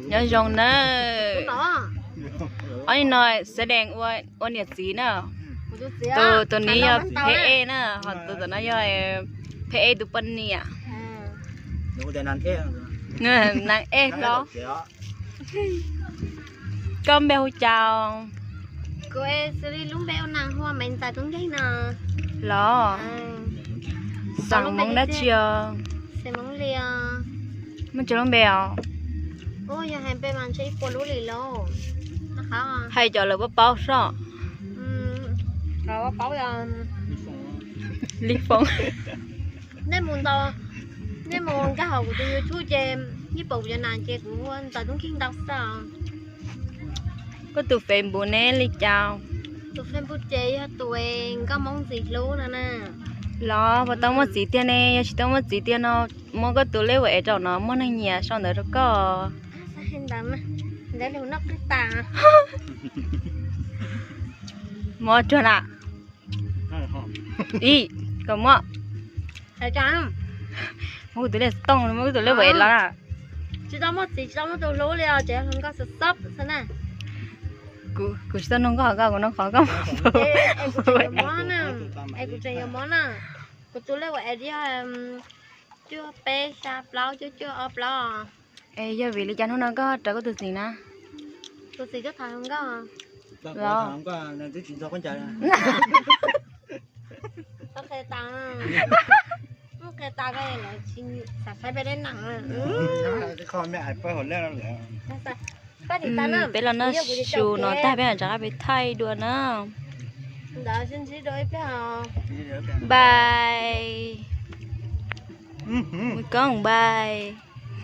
Nyob zoo na. Ob nim no Xav Dees ua niam txiv na. Tus, tus ni yog Phem Ej na, ho tus tom no yog Phem Ej tus poj niam. Nas Ej hlo. Koj npe hu cas? Kuv xws li lub npe ua nas hu Maiv Ntxawm Tub Nkeeg no. Los, xeem Hmoob dab tsi os? Muaj tsis lub npe os? Hais cov lawv paub paub soj. Li Foob. Nej mus ntau, nej mus nkag hauv kuv tus YouTube ces yeej pom kuv cov nas ces kuv hu Ntxawm Tub Nkeeg ntau xwb. Koj tus Facebook ne li cas? Tus Facebook ces yog tus Nkauj Hmoob Ntxim Hlub no na. Los puas tau muaj txiv tiag ne? Yog tsis tau muaj txiv tiag no, muab koj tus lej ua es rau no muaj neeg nyiam sau ntawv rau koj. Ntawd noj qab tas. Muab rau na. Ib, koj muab. Muab kuv tus lej tooj, muab kuv tus lej ua es los na. Tsis tau muaj txiv tsis tau muaj tus hlub li os, tseem hluas nkauj xwb xwb xwb na. Kuv, kuv tsis tau nug koj, koj kuv nug qhov koj. Es kuv tseem yuav mob na. Es kuv tseem yuav mob na. Kuv tus lej ua es yog cuaj peb xya plaub cuaj cuaj ob plaub. Es yog vim li cas hnub no koj rawv koj tus txiv na? Tus txiv tuaj tham hluas nkauj. Los, qhia tas, qhia tas, xav saib peb dab neeg. Peb los noj su no tag peb mam rov qab pem thaij dua na. Npais, mus koob npais.